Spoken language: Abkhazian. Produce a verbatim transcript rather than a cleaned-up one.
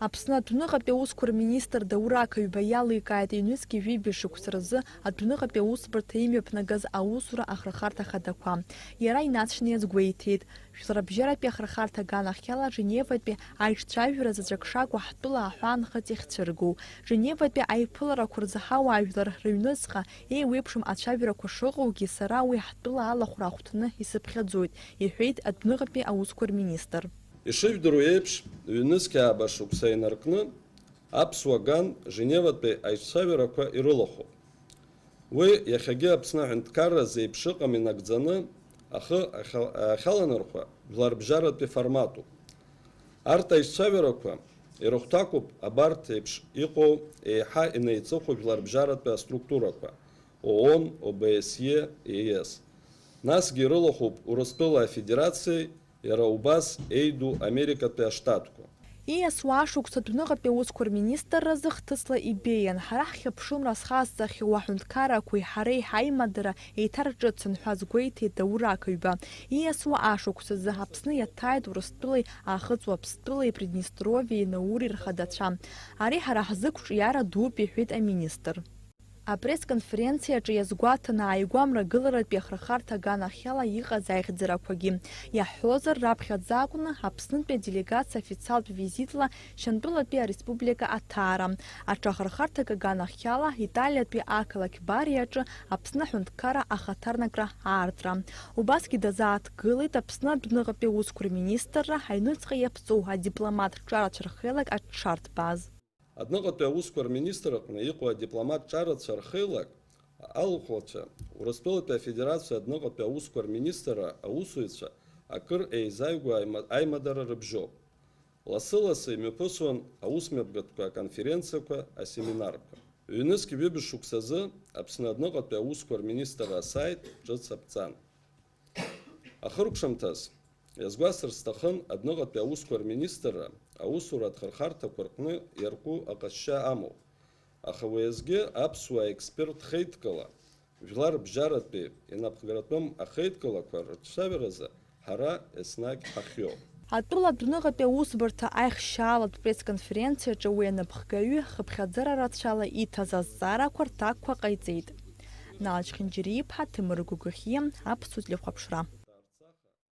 Аԥсны адәныҟатәи аусқәа рминистр Даур Ақаҩба иаликааит ҩнызқьи жәибжь шықәса рзы адәныҟатәи аусбарҭа имҩаԥнагаз аусура ахырхарҭа хадақәа. Иара инаҵшьны иазгәеиҭеит, жәларбжьаратәи ахырхарҭа аганахьала Женеватәи аиҿцәажәара заҵәык шакәу ҳтәыла аҳәаанхыҵ иахьцәыргоу, Женеватәи аиԥыларақәа рзы ҳауаажәлар рыҩныҵҟа еиуеиԥшым ацәажәарақәа шыҟоугьы, сара уи ҳтәыла алахәра ахәҭны исыԥхьаӡоит, иҳәеит адәныҟатәи аусқәа рминистр. Ишыжәдыруа еиԥш, ҩнызқь ааба шықәса инаркны аԥсуа ган Женеватәи аиҿцәажәарақәа ирылахәуп. Уи иахьагьы Аԥсны аҳәынҭқарра зеиԥш ыҟам инагӡаны ахы ахьа-, ахьаланархәа жәларбжьаратәи форматуп. Арҭ аиҿцәажәарақәа ирыхәҭакуп абарҭ еиԥш иҟоу еиҳа инеиҵыху жәларбжьаратәи аструктурақәа, ООН, ОБСЕ, ЕС. Насгьы ирылахәуп Урыстәыла Афедерациеи иара убас еиду Америкатәи Аштатқәа. Ииасуа ашықәс адәныҟатәи аусқәа рминистрразы хҭысла ибеиан, ҳара ҳхьыԥшымра зхазҵахьоу аҳәынҭқаррақәеи ҳареи ҳаимадара еиҭарҿыцын ҳәа азгәеиҭеит Даур Ақаҩба. Ииасуа ашықәс азы Аԥсны иаҭааит Урыстәылеи Аахыҵ Уаԥстәылеи Приднестровиеи Наури рхадацәа. Ари ҳара ҳзы қәҿиара дууп, иҳәеит аминистр. Апресс-конференциаҿы иазгәаҭаны ааигәа мрагыларатәи ахырхарҭа аганахьала иҟаз аихьӡарақәагьы. Иаҳҳәозар, раԥхьаӡа акәны Аԥснытәи аделегациа официалтә визитла Шьантәылатәи ареспублика аҭаара, аҽа ахырхарҭак аганахьала Италиатәи ақалақь Бари аҿы Аԥсны аҳәынҭқарра ахаҭарнакра аартра. Убасгьы дазааҭгылеит Аԥсны адәныҟатәи аусқәа рминистрра аҩныҵҟа иаԥҵоу адипломат ҿарацәа рхеилак аҽшарҭбааз. Адәныҟатәи аусқәа рминистр аҟны иҟоу адипломат ҿарацәа рхеилак алхәлацәа, Урыстәылатәи Афедерациа адәныҟатәи аусқәа рминистрра аусзуҩцәа акыр еизаҩго аима-, аимадара рыбжьоуп. Лассы-лассы имҩаԥысуан аусмҩаԥгатәқәа, аконференциақәа, асеминарқәа. Ҩнызқь ҩыбжь шықәсазы Аԥсны адәныҟатәи аусқәа рминистрра асаит ҿыц аԥҵан. Ахыркәшамҭаз, иазгәасҭар сҭахын, адәныҟатәи аусқәа рминистрра аусура аҭхырхарҭақәа рҟны иарку аҟазшьа амоуп, аха уеизгьы аԥсуа аексперт хеидкыла, жәлар рыбжьаратәи инапхгаратәым ахеидкылақәа рыҿцәажәаразы ҳара еснагь ҳахиоуп. Атәыла адәныҟатәи аусбарҭа аихшьаалатә пресс-конференциаҿы уи анапхгаҩы хыԥхьаӡара рацәала иҭаз азҵаарақәа рҭакқәа ҟаиҵеит. Нал Чхинџьариа-иԥҳа, Ҭемыр Гогохиа, Аԥсуа телехәаԥшра.